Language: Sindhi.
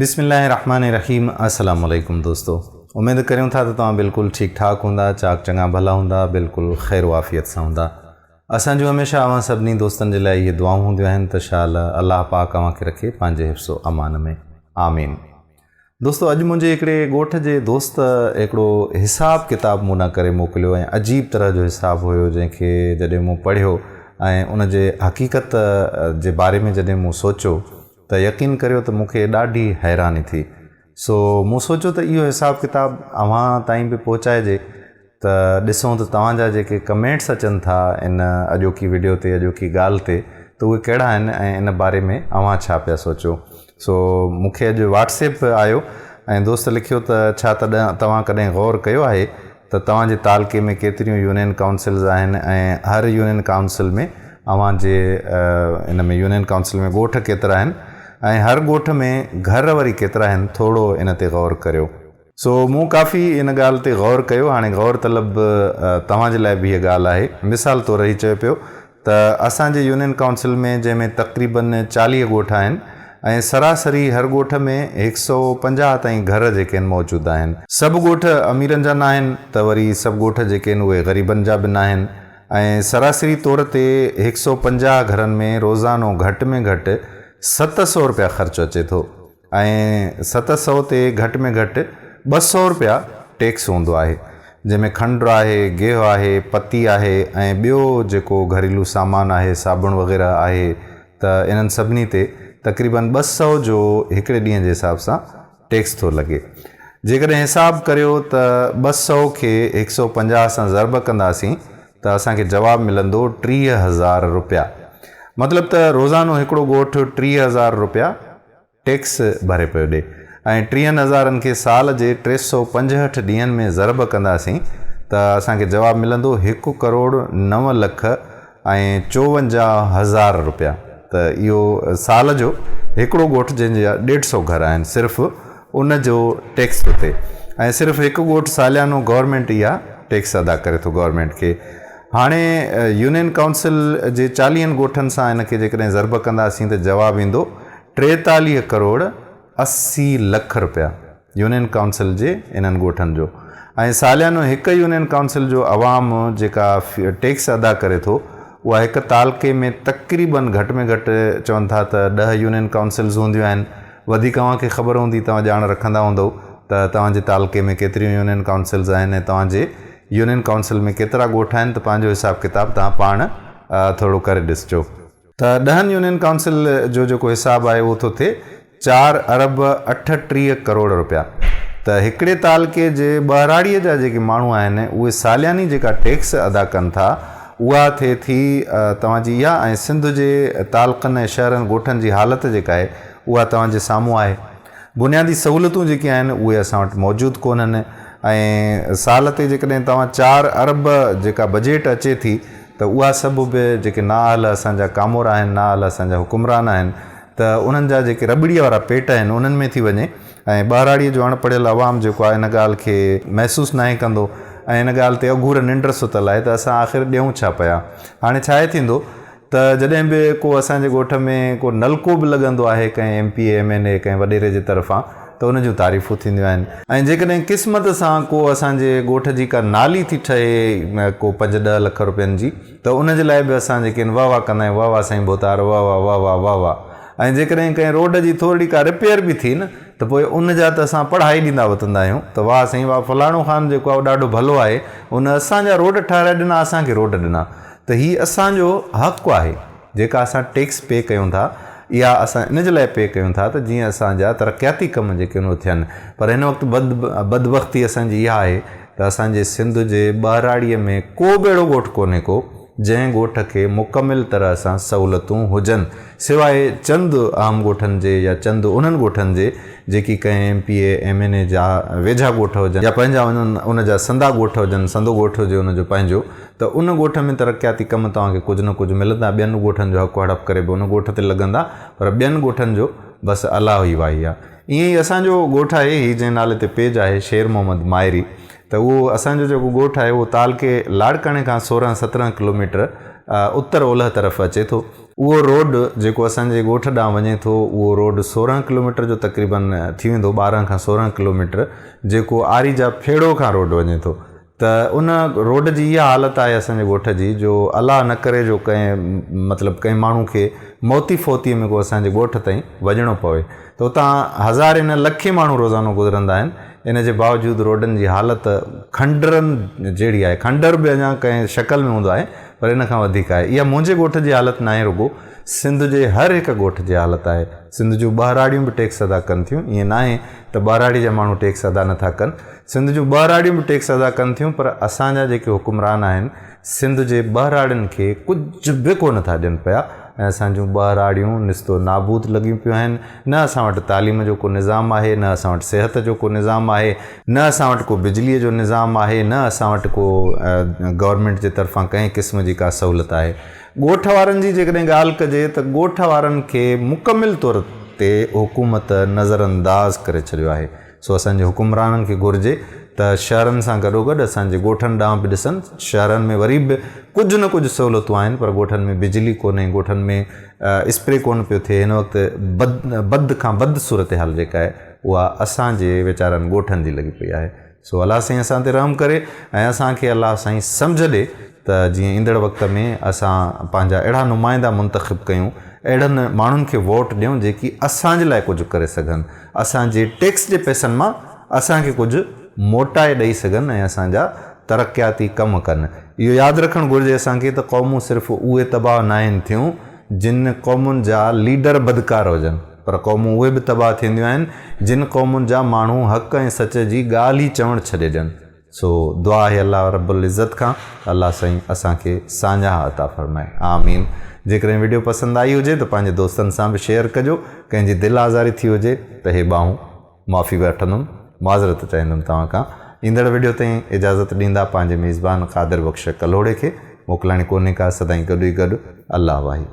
بسم الله الرحمن الرحيم السلام عليڪم دوستو اميد ڪريون ٿا ته توهان بلڪل ٺيڪ ٺاڪ هوندا چاڪ چڱا ڀلا هوندا بلڪل خير و عافيت سان هوندا اسان جون هميشه اوهان سڀني دوستن جي لاء اهي دعائون هونديون آهن ته شال الله پاڪ اوهان کي رکي پنهنجي حفظ و امان ۾ آمين دوستو اڄ منهنجي هڪڙي ڳوٺ جي دوست هڪڙو حساب ڪتاب مون ڏانهن ڪري موڪليو ۽ عجيب طرح جو حساب هيو جنهن کي جڏهن مون پڙهيو ۽ ان جي حقيقت جي باري ۾ جڏهن مون سوچيو ته يقين ڪريو ته مون کي ڏاڍي حيراني ٿي. سو مون سوچيو ته اهو حساب ڪتاب اوهان تائين به پهچائجي ته ڏسون ته توهان جا جيڪي ڪمينٽس اچن ٿا ان اڄوڪي وڊيو تي اڄوڪي ڳالهه تي ته اهي ڪهڙا آهن ۽ ان باري ۾ اوهان ڇا پيا سوچيو. سو مون کي اڄ واٽس ايپ آيو ۽ دوست لکيو ته ڇا تڏهن توهان ڪڏهن غور ڪيو آهي ته توهان جي تعلقي ۾ ڪيتريون يونين ڪائونسلز آهن ۽ هر يونين ڪائونسل ۾ اوهان جي ان ۾ يونين ڪائونسل ۾ ڳوٺ ڪيترا آهن ۽ هر ڳوٺ ۾ گهر وري ڪيترا آهن ٿورو ان تي غور ڪريو. سو مون ڪافي ان ڳالهه تي غور ڪيو هاڻي غور طلب توهان جي لاء به هيء ڳالهه آهي مثال طور هي چئي پيو ته اسان جي يونين ڪائونسل ۾ جنهن ۾ تقريبن 40 ڳوٺ آهن ۽ سراسري هر ڳوٺ ۾ هڪ سئو 50 تائين گهر جيڪي آهن موجود آهن. سڀ ڳوٺ اميرن جا ناهن ته وري سڀ ڳوٺ جيڪي آهن اهي غريبن جا به ناهن ۽ سراسري طور تي هڪ سئو 50 گهرن ۾ روزانو گهٽ ۾ گهٽ 700 رپيا خرچ اچي ٿو. ۽ 700 تي گهٽ ۾ گهٽ 200 رپيا ٽيڪس هوندو آهي، جنهن ۾ کنڊ آهي، گيهه آهي، پتي آهي ۽ ٻيو جيڪو گهريلو سامان آهي، صابڻ وغيره آهي ته انهن سڀني تي تقريبن 200 جو هڪڙي ڏينهن جي حساب سان ٽيڪس ٿو لڳي. جيڪڏهن حساب ڪريو ته 200 کي 150 سان ضرب ڪنداسين ته اسان کي جواب ملندو 30,000 رپيا. مطلب ته روزانو هڪڙو ڳوٺ 30,000 رپيا ٽيڪس ڀري پيو ڏي ۽ ٽيهن هزارن کي سال جي 365 ڏينهن ۾ ضرب ڪنداسين ته اسان کي جواب ملندو هڪ ڪروڙ نو لک ۽ چوونجاهه هزار رپيا ته اهو سال جو هڪڙو ڳوٺ جنهن جا ڏيڍ سئو گهر آهن صرف ان جو ٽيڪس ٿو ٿئي ۽ صرف هڪ ڳوٺ ساليانو گورنمينٽ اها ٽيڪس ادا ڪري ٿو گورنمينٽ کي هاڻي يونين ڪائونسل جي چاليهن ڳوٺن سان ان کي جيڪڏهن ضرب ڪنداسين ته جواب ايندو 43 ڪروڙ 80 لک رپيا يونين ڪائونسل جي انهن ڳوٺن جو ۽ ساليانو هڪ يونين ڪائونسل جو عوام جيڪا ٽيڪس ادا ڪري ٿو اها هڪ تعلقي ۾ تقريبن گهٽ ۾ گهٽ چون ٿا ته ڏهه يونين ڪائونسلز هونديون آهن وڌيڪ اوهان کي خبر هوندي توهان ڄاڻ رکندا هوندؤ ته توهان جي تعلقي ۾ ڪيتريون يونين ڪائونسلز آهن ۽ توهان جي يونين ڪائونسل ۾ ڪيترا ڳوٺ آهن ته پنهنجو حساب ڪتاب توهان پاڻ ٿورو ڪري ڏسجو. ته ڏهن يونين ڪائونسل جو جيڪو حساب آهي اهو ٿو ٿئي چار ارب 38 ڪروڙ رپيا ته هڪڙي تعلقي جي ٻهراڙيء جا جيڪي ماڻهو آهن اهي سالياني جيڪا ٽيڪس ادا ڪن ٿا اها ٿئي ٿي توهان جي اها ۽ سنڌ جي تعلقن ۽ شهرن ڳوٺن جي حالت جيڪا آهي اها توهان جي سامهون آهي. بنيادي سهولتون جيڪي آهن اهي اسان وٽ موجود ڪونهن ۽ سال تي جيڪڏهن توهان چار ارب جيڪا بجيٽ اچي ٿي ته اها سڀ به جيڪي نااهل اسان جا ڪامورا آهن نااهل اسان جا حڪمران آهن ته انهن جا جيڪي رٻڙيء وارا پيٽ آهن انهن ۾ ٿي وڃي ۽ ٻهراڙيء جو اڻ پڙهيل عوام جيڪو آهي ان ڳالهه کي محسوس ناهي ڪندو ۽ ان ڳالهه تي اگهور ننڊ ستل آهي ته اسان آخر ڏيون ڇا پيا هاڻي ڇا آهي ٿيندو ته جڏهن به ڪو اسان جي ڳوٺ ۾ ڪو نلڪو به لڳندو آهي ڪنهن M P A, M N A ڪنهن وڏيري جي طرفان ته ان جون تعريفون ٿينديون آهن. ۽ جيڪڏهن قسمت سان ڪو اسان جي ڳوٺ جي ڪا نالي ٿي ٺهي ڪو پنج ڏهه لک روپين جي ته ان جي لاء به اسان جيڪي آهن واه واه ڪندا آهيون واه واه سائين ڀوتار واه واه واه واه واه واه ۽ جيڪڏهن ڪنهن روڊ جي ٿورڙي ڪا رپيئر به ٿي نه ته پوء ان جا ته اسان پڙها ئي ڏيندا وتندا آهيون ته واه سائين واه فلاڻو خان جيڪو آهي اهو ڏاڍو ڀلو آهي ان اسان جا روڊ ٺهرائي ڏنا اسان کي روڊ ڏنا. ته هي اسان جو حق آهي جيڪا اسان ٽيڪس پي ڪيون ٿا اها اسان ان جي لاء پي ڪيون ٿا ته جيئن اسان جا ترقياتي ڪم جيڪي آهن اهي ٿين پر هن وقت بد بدبختي اسان جي اها آهي ته اسان جي سنڌ جي ٻهراڙيء ۾ ڪو به اهڙو ڳوٺ ڪونهي ڪو جنهن ڳوٺ کي مڪمل طرح سان سهولتون هجن سواء چند اهم ڳوٺن جي يا چند انهن ڳوٺن جي جيڪي ڪنهن M P A, M N A جا ويجها ڳوٺ هجن يا پنهنجا ان جا سندا ڳوٺ هجن سندو ڳوٺ هجي ان جو پنهنجو ته ان ڳوٺ ۾ ترقياتي ڪم توهان کي ڪجهه نه ڪجهه ملندا، ٻين ڳوٺن جو حق هڙپ ڪري به ان ڳوٺ تي لڳندا، پر ٻين ڳوٺن جو بس الله ئي واهي آ. ائين ئي اسان جو ڳوٺ آهي، هي جنهن نالي تي پيج آهي شير محمد مائري ته اهو اسان جو جيڪو ڳوٺ آهي اهو تعلقي لاڙڪاڻي کان 16 17 ڪلوميٽر اتر اولهه طرف اچي ٿو اهو روڊ جيڪو اسان جي ڳوٺ ڏانهن وڃي ٿو اهو روڊ 16 ڪلوميٽر جو تقريبن ٿي ويندو 12 کان 16 ڪلوميٽر جيڪو آريجا ڦيڙو کان روڊ وڃي ٿو ته ان روڊ جي اها حالت آهي اسان جي ڳوٺ جي جو الله نه ڪري جو ڪنهن مطلب ڪنهن ماڻهو کي موتي فوتي ۾ ڪو اسان جي ڳوٺ تائين وڃڻو پوي ته اتان هزارين نه لکين ماڻهو روزانو گذرندا آهن ان جي باوجود روڊن جي حالت کنڊرن جهڙي آهي کنڊر به اڃا ڪنهن شڪل ۾ هوندو آهي پر ان کان وڌيڪ آهي اها منهنجي ڳوٺ جي حالت ناهي رڳو سنڌ جي هر هڪ ڳوٺ جي حالت آهي سنڌ جون ٻهراڙيون به ٽيڪس ادا ڪن ٿيون ائين ناهي ته ٻهراڙي جا ماڻهو ٽيڪس ادا نٿا ڪن سنڌ جون ٻهراڙيون به ٽيڪس ادا ڪن ٿيون پر اسان جا جيڪي حڪمران آهن سنڌ جي ٻهراڙين کي ڪجهه به ڪونه ٿا ڏين پيا ۽ اسان جون ٻهراڙيون نست و نابود لڳيون پيون آهن نه اسان وٽ تعليم جو ڪو نظام آهي نه اسان وٽ صحت جو ڪو نظام آهي نه اسان وٽ ڪو بجليء جو نظام آهي نه اسان وٽ ڪو گورنمينٽ جي طرفان ڪنهن قسم جي ڪا سهولت آهي ڳوٺ وارن جي جيڪڏهن ڳالهه ڪجي ته ڳوٺ وارن کي مڪمل طور تي حڪومت نظرانداز ڪري ڇڏيو آهي سو اسان جي حڪمرانن کي گهرجي ته شهرن سان گڏوگڏ اسان جي ڳوٺن ڏانهن به ڏسن. شهرن ۾ وري به ڪجهه نه ڪجهه سهولتون آهن پر ڳوٺن ۾ بجلي ڪونهي، ڳوٺن ۾ اسپري ڪونه پيو ٿئي. هن وقت بد بد کان بد صورتحال جيڪا آهي اها اسان جي ويچارن ڳوٺن جي لڳي پئي آهي. سو الله سائين اسان تي رحم ڪري ۽ اسان کي الله سائين سمجهه ڏي ته جيئن ايندڙ وقت ۾ اسان پنهنجا اهڙا نمائندا منتخب ڪيون، اهڙن ماڻهن کي ووٽ ڏيون جيڪي اسان جي لاء ڪجهه ڪري سگهن. اسان جي ٽيڪس جي پئسن مان اسان کي ڪجهه موٽائي ڏئي سگهن ۽ اسان جا ترقياتي ڪم ڪن. اهو ياد رکڻ گهرجي اسان کي ته قومون صرف اهي تباهه ناهن ٿيون جن قومن جا ليڊر بدڪار هجن پر قومون اهي به تباهه ٿينديون آهن جن قومن جا ماڻهو حق ۽ سچ جي ڳالهه ئي چوڻ ڇڏي ڏين. سو دعا آهي الله رب العزت کان ته الله سائين اسان کي ساڃاهه عطا فرمائي آمين جيڪڏهن وڊيو پسند آئي هجي ته پنهنجي دوستن سان به شيئر ڪجو ڪنهن جي دل آزاري ٿي هجي ته هي ٻانهون معافي وٺندم معذرت چاهيندم توهان کان ايندڙ وڊيو تائين اجازت ڏيندا پنهنجي ميزبان قادر بخش ڪلهوڙي کي موڪلاڻي ڪونهي ڪا سدائين گڏ ئي گڏ الله واهي.